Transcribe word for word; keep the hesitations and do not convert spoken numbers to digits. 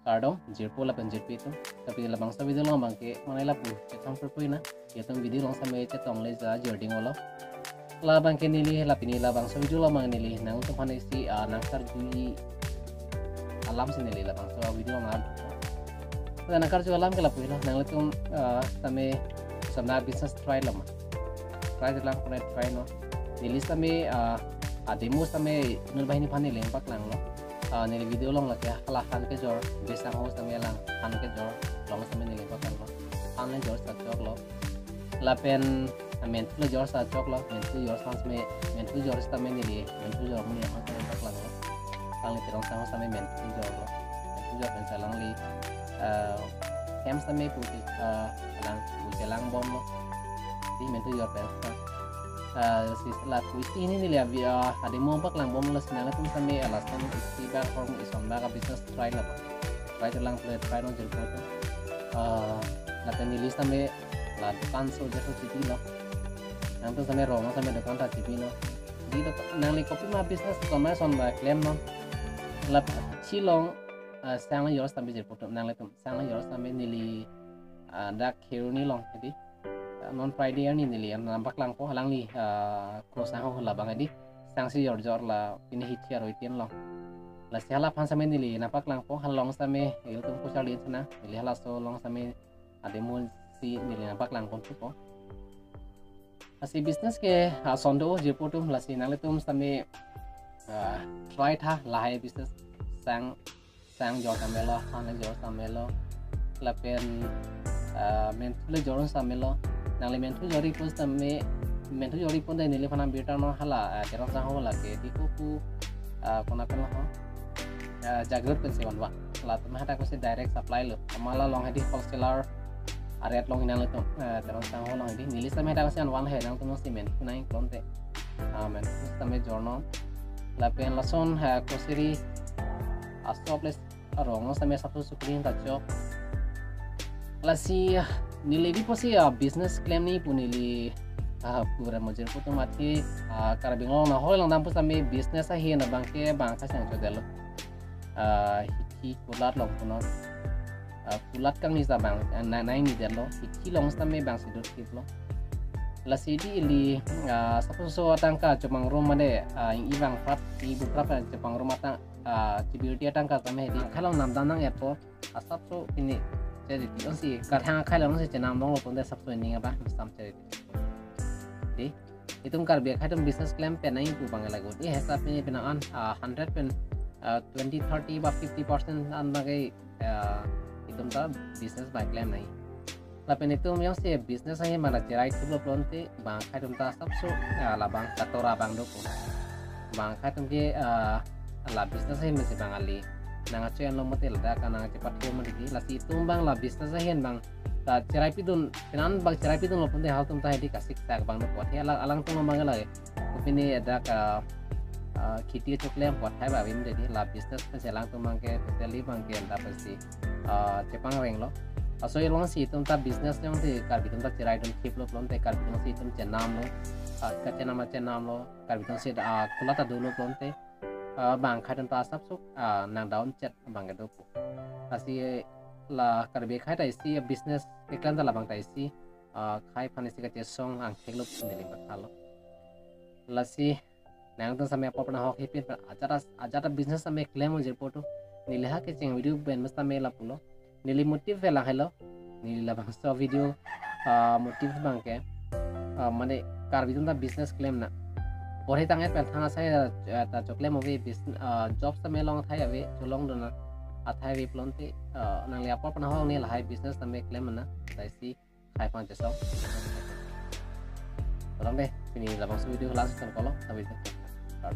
Kardom, jirpo lapen jirpi atum. Tapi labangso video along abangke, mane lapu, chetong perpui na. Itum video along same chetong le ja jording olo. Labangke neli, la pini labangso video along abang neli, nangtum aphan isi, ah, nangkarju alam si neli labangso video along nang. Nangkarju alam ke lapu lo, nanglitum, ah, same, sona business try lo ma. Try lang pura try non. Neli same, ah, ademo same inut banghini aphan neli nangpaklanglo. Ah, neli video along lake hala han kejor, besang ho same lang han kejor, along same neli nangpaklanglo. Han le jor sa choklo. Lapen, ah, menthu le jor sa choklo, menthu jor sa same, menthu jor same neli, menthu jor muni ho same nangpaklanglo. Alangli terong sang ho same menthu jorlo. Menthu jor pen si alangli, ah, hem same pu, ah, lang, pu chelang bomlo. Di menthu jor pen sa. Ah, si lapu isi hini neli abi, ah, ademo paklang bomlo, si nanglitum same, ah, lason isi bak hong ison bak a business try lo. Try lang pura try non jirpo atum. Ah, lapen neli same la dukan so jaso chipilo. Nangtum same rong same dukan ta chipilo. Di dukan nangli kopi ma business sona son ba klem non. Lapu si along, ah, sang jor same jirpo atum nanglitum. Sang jor same neli, ah, dak Kheroni along hedi. Ah, non Friday arni neli nangpaklangpo alangli, ah, cross ang ho labang hedi. Sang si jor jor la pini hithi aro iten along. Lasi hala aphan same neli nangpaklangpo, hala along same ilitum kuchar din sana, neli halaso along same ademo si neli nangpaklangpon thupo. Lasi business ke ason do jirpo atum, lasi nanglitum same, ah, try tha lahai business, sang, sang jor samelo, han le jor samelo, lapen, ah, menthu le jor samelo. Nangli menthu joripon same, menthu joripon de neliphan nang birta non hala, ah, terong sang ho lake di kuku, ah, kona pen ho, ah, Jagrut pen si vanva. Latum hadak si direct supply lo. Amala along hedi wholesaler a rate along hinang lo tum. Ah, terong sang ho along hedi. Neli same hadak si anvan he nangtum si menthu nang klonte. Ah, menthu same jornon. Lapen lason, ah, grocery, ah, shop le arong same satu sukri ta chok. Lasi, ah, neli di pusi, ah, business klem nangji pu neli, ah, pura mojir putum athi, ah, Karbi Anglong nahoi along dampo same business ahin abangke bang kasang chodelo. Ah, hithi kulat along punon. Ah, kulat kangni sa bang, ah, na, nai ni delo. Hithi along same bang si dot kip lo. Lasi di ili, ah, sapso atangka chomang rum mane, ah, ing ibang prap, i bu prap, ah, chomang rum atang, ah, chibirti atangka same di. Khalong namdam nang-etpo, asapso pini. Jadi di onsi, kathang khalong si chenam long lo ponte sapso ini apa, sam jadi. Di, itum Karbi akhai atum business klem pen nangji pu bang lagu. Di hesap ini pina an, ah, hundred pen, ah, twenty, thirty ba fifty percent an bagai, ah, itum ta business bang klem nangji. Lapen itum jongsi business ahin mana cherai thulo pulote bang akhai atum ta sapso, ah, labang katora bang dopo. Bang akhai atum ke, ah, la business ahin mesi bang ali nang acho enlo mate ladak nang acho pathe mate di. Lasi itum bang la business ahin bang ta cherai pidun, penan bang cherai pidun lo ponte halatum ta hedi kasik sak bang dopo. He alang, alangtum bang lake. Kopine dak, ah, ah, kheti choklem pot hai ba vim de di la business pen si alangtum bang ke totally bang ke anta pensi, ah, chepang reng lo. Laso along si itum ta business jongsi Karbi atum ta cherai dun kip lo pulote Karbi atum si itum chenam lo. Ah, kachenam chenam lo. Karbi atum si, ah, kulat ta dolo pulote. Ah, bang akhai atum ta asapso, ah, nang down chet bang ke dopo. Lasi la Karbi akhai ta isi business keklem ta labang ta isi, ah, akhai aphan isi kachesong angthek lo neli pathalo. Lasi nangtum same apor pen ahok hipin pen ajat a, ajat a business same klem ojir poto. Neli ha kecheng video pen mesta me lapulo. Neli motive lang helo. Neli labangso video, ah, motive bang ke, ah, mane Karbi atum ta business klem na. Porhi tang-et pen thang asai, ah, ta choklem ave bus-, ah, job same long athai ave, cholong dona athai ave pulote, ah, nangli apor pen ahok ne lahai business same klem na. Ta isi akhai aphan chesong. Tolong deh, pini labangso video last kan kolo, sampai jumpa.